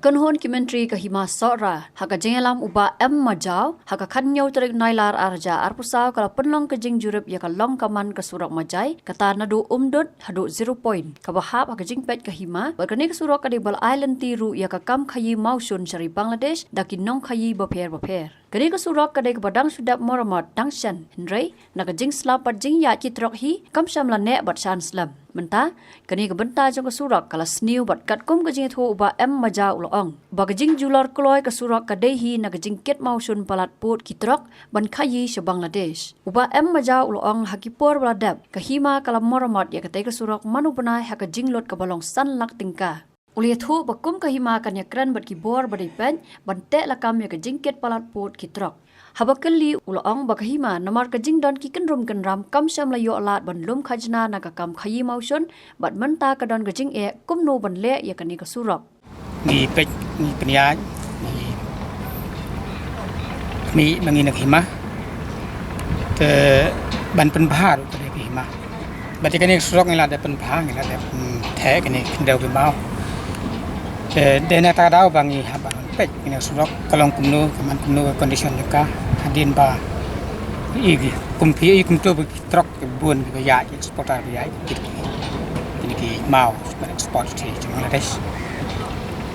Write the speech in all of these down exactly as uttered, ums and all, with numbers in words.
Kynhun ki Myntri ka Hima Sohra, ha ka jingïalam u Bah M Majaw, ha ka khathynñiew tarik Nailar arhajar arphew saw ka la pynlong ka jingjurip ïa ka long ka man ka surok Majai, kata naduh Umdut haduh Zero Point, kaba hap ha ka jingpeit ka hima, bad kane ka surok ka dei ba la ai lynti ruh ïa ka kam khaïi mawshun sha ri Bangladesh da ki nongkhaïi bapher bapher. Kane ka surok ka dei kaba dang shu dep maramot dang shen, hynrei na ka jingslap bad jingïaid ki trok hi kam shym la neh bad shan slem. Mynta kane ka bynta jong ka surok ka la sniew bad katkum ka jingïathuh u Bah M Majaw u la ong ba ka jingjulor kloi ka surok ka dei hi na ka jingkit mawshun palat pud ki trok ban khaïi sha Bangladesh. U Bah M Majaw u la ong ha ki por ba la dep ka hima ka la maramot ïa katei ka surok man u bnai ha ka jinglut kaba long san lak tyngka. U la ïathuh ba kum ka hima kan ïakren bad ki bor ba dei peit ban teh lakam ïa ka jingkit palat pud ki trok. Haba kylli u la ong ba ka hima namar ka jingdon ki kynrum kynram kam shym la ïoh lad ban lum khajna na ka kam khaïi mawshun, bad mynta ka don ka jingeh kumno ban leh ïa kane ka surok. Ngi peit, ngi pynïaid, ngi mih ma ngi na ka hima. Te ban pynbha ruh ka dei ka hima. Bad ïa kane ka surok ngi la dep pynbha, ngi la dep, mm, theh kane ka khyndew ki maw. Te dei na kata ka daw ba ngi hap ban peit kane ka surok ka long kumno, ka man kumno ka condition jong ka. Hadien ba i ki kum phi i kumto ba ki trok ki bun kiba ïaid, ki exporter ba ïaid, ki, ki, kine ki maw ban export sha Bangladesh.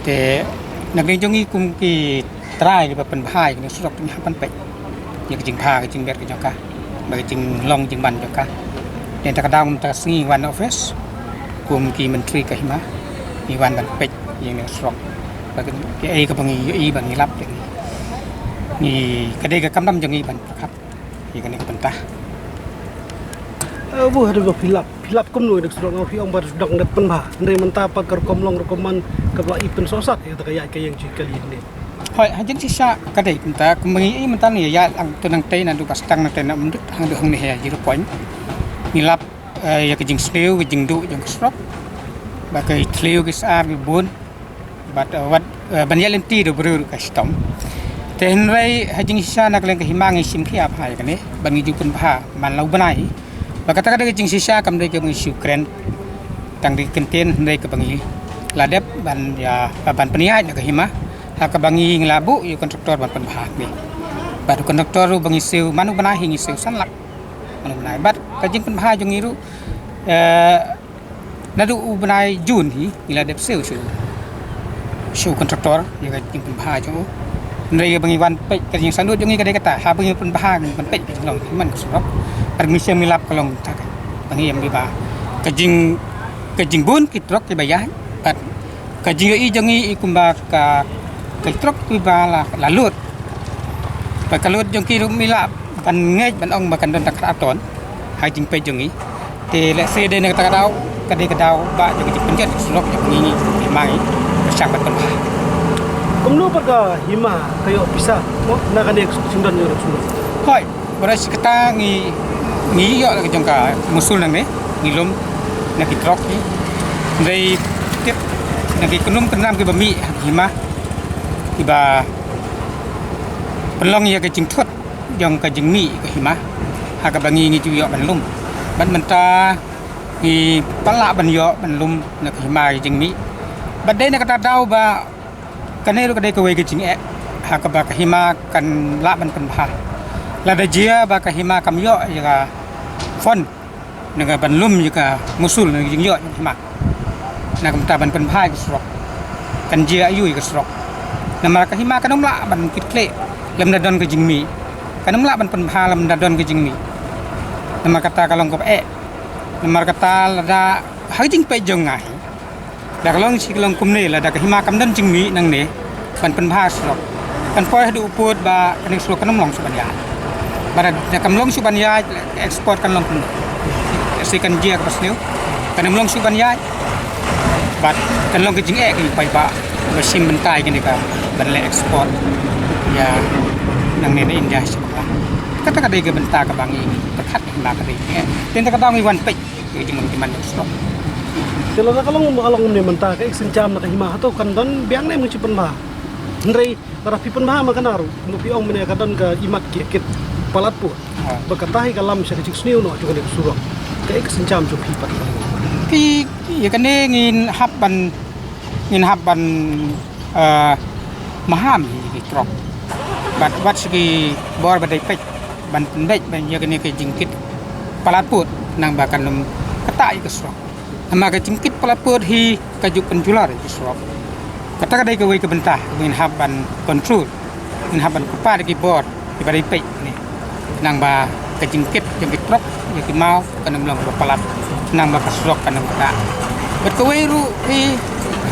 Te na ka liang jong ngi kum ki trai kiba pynbha ïa kane ka surok, te ngi hap ban peit ïa ka jingbha ka jingbit ka jong ka, bad ka jinglong jingman jong ka. Te mynta ka daw, mynta ka sngi ngi wan office kum ki myntri ka hima, ngi wan ban peit ïa kane ka surok. Bad kaei kaba ngi ïohi, ba ngi lap, te ngi, ngi, ka dei ka kamram jong ngi ban pyrkhat ïa kane ka bynta. Eh, buh, haduh ba phi lap, phi lap kumno ïa ka surok, nga phi ong ba dang dep pynbha. Hynrei mynta pat ka rukom long rukom man kaba la i pynsosat ïa kata ka ïaid ka ïeng jingkylli ne. Hooid, ha jingshisha ka dei kumta, kumba ngi i mynta ngi ïaid lang to nangtei, naduh ba sdang nangtei na Umdut haduh hangne ha Zero Point. Ngi lap, eh, ïa ka jingsniew, ka jingduh jong ka surok, ba ka thliew ki sar ki bun. Bad, eh, wat, eh, ban ïaid lynti da u briew ruh ka shitom. Te hynrei ha jingshisha na ka liang ka hima ngi shim khia bha ïa kane, bad ngi ju pynbha man la u bnai. Bad kata ka dei ka jingshisha, kam dei kaba ngi shu kren tang da ki kyntien, hynrei kaba ngi la dep ban ïa, ban pynïaid na ka hima. Ha kaba ngi, ngi la buh ïa u kontraktor ban pynbha kane. Bad u kontraktor ruh ba ngi siew man u bnai hi ngi siew san lak man u bnai. Bad ka jingpynbha jong ngi ruh, eh, naduh u bnai Jun hi ngi la dep siew sha u, sha u kontraktor ïa ka jingpynbha jong u. Hynrei ba ngi wan peit, ka jingsangeh jong ngi ka dei kata, haba ngi pynbha ngi wan peit ka jinglong man ka surok. Bad ngi shem ngi lap ka long kata ka, ba ngi ïohi ba ka jing, ka jingbun ki trok kiba ïaid, bad ka jingïohi jong ngi i kumba ka, ka trok kiba la, la lut. Bad ka lut jong ki ruh ngi lah ban ngeit ban ong ba kan don tang khatar ton ha jingpeit jong ngi. Te lehse dei na kata ka daw, ka dei ka daw ba jong ka jingpynjot ka surok jong ngi, ngi, ngi mai ka shang ban pynbha. Kumno pat ka hima ka ïoh pisa mo na kane ka jingdon jong ka surok? Hooid, bad shi katta ngi, ngi ïoh la ka jong ka musul nangne, ngi lum na ki trok ngi. Hynrei tip na ki kynrum kynram kiba mih ha ka hima, kiba pynlong ïa ka jingthut jong ka jingmih ka hima ha kaba ngi, ngi ju ïoh ban lum. Bad mynta ngi pat lah ban ïoh ban lum na ka hima ka jingmih. Bad dei na kata ka daw ba kane ruh ka dei kawei ka jingeh ha kaba ka hima kan lah ban pynbha. Lada jia ba ka hima kam ïoh ïa ka fund na ka ban lum ïa ka musul na ka jingïoh jong ka hima, na ka bynta ban pynbha ïa ka surok, kan jia aiu ïa ka surok? Namar ka hima kan ym lah ban kit khlieh lymda don ka jingmih. Kan ym lah ban pynbha lymda don ka jingmih. Namar kata ka long kaba eh. Namar kata lada ha ka jingpeit jong nga hi, da ka long shi ka long kumne, lada ka hima kam don jingmih nangne ban pynbha surok, kan poi haduh u pud ba kane ka surok kan ym long shuh ban ïaid. Bad da kam long shuh ban ïaid, export kan long kumno? Lehse kan jia kaba sniew, kan ym long shuh ban ïaid. Bad kan long ka jingeh ka jingpaidbah ba shim bynta ïa kane ka ban leh export ïa nangne na India sha Bangla. Kata ka dei ka bynta kaba ngi pyrkhat, ka hima ka dei. Te mynta ka daw ngi wan peit ïa ka jingmut jingman jong ka surok. Te lada ka long, ka long ne mynta ka ek sienjam na ka hima hato kan don biang ne mynta pynbha? Hynrei lada phi pynbha ma kane ruh, kumba phi ong mynne ka don ka imat ki kit palat pud. Ha. Ba kata hi ka lam sha ka jingsniew noh jong kane ka surok. Ka ek sienjam jong phi pat? Ki, ïa kane ngin hap ban, ngin hap ban Ah, maham hi ki trok. Bad wat sha ki bor ba dei peit ban pynbeit ban ïa kane ka jingkit palat pud, nang ba kan ym kata ïa ka surok. Namar ka jingkit palat pud hi ka ju pynjulor ïa ka surok. Kata ka dei kawei ka bynta ba ngin hap ban control, ngin hap ban kyrpad ïa ki bor kiba dei peit ne, nang ba ka jingkit jong ki trok ïa ki maw kan ym long ba palat, nang ba ka surok kan ym kata. Bad kawei ruh hi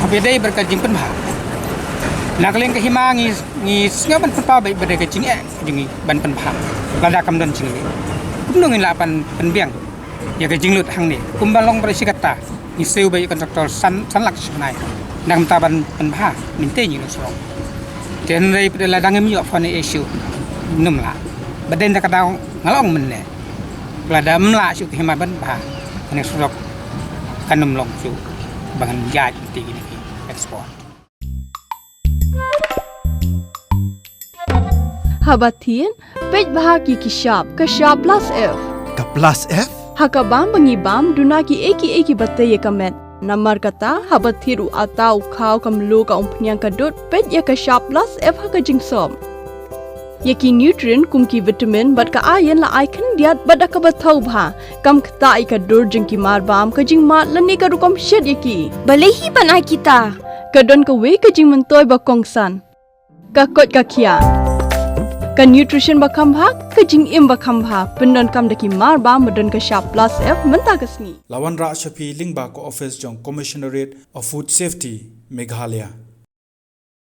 haba dei bad ka jingpynbha. Na ka liang ka hima ngi, ngi sngew ban pynpaw bad, bad ka jingeh jong ngi ban pynbha. Lada kam don jingeh, kumno ngin lah ban pynbiang ïa ka jinglut hangne? Kumba long bad shi katta, ngi siew bad ïa kontraktor san, san lak shi bnai. Nang mynta ban pynbha mynta ngi ïa u surok. Te hynrei pat lada ngim ïoh phone issue, ngim lah. Bad dei na ka daw nga la ong mynne, lada ym lah shuh ka hima ban bha, kane surok kan ym long shuh ba ngan ïaid mynta kine ki export. Haba thied, peit bha ki ki shap, ka shap plus F. Ka plus F? Ha ka bam ba ngi bam, duna kiei kiei kiba tei ïa ka met. Namar kata, haba thied u atta, u khaw, ka mluh, ka umphniang, ka dud, peit ïa ka shap plus F ha ka jingsop. Ïa ki nutrient kum ki vitamin bad ka iron la ai khyndiat bad da kaba thaw bha. Kam ktah ïa ka dur jong ki marbam, ka jingmad lane ka rukom shet ïa ki. Balei hi ban ai kita? Ka don kawei ka jingmyntoi ba kongsan. Ka koit ka khiah. Ka nutrition ba kham bha, ka jingim ba kham bha. Pyndonkam da ki marbam ba don ka shap plus F mynta ka sngi. La wanrah sha phi lyngba ka office jong Commissionerate of Food Safety, Meghalaya.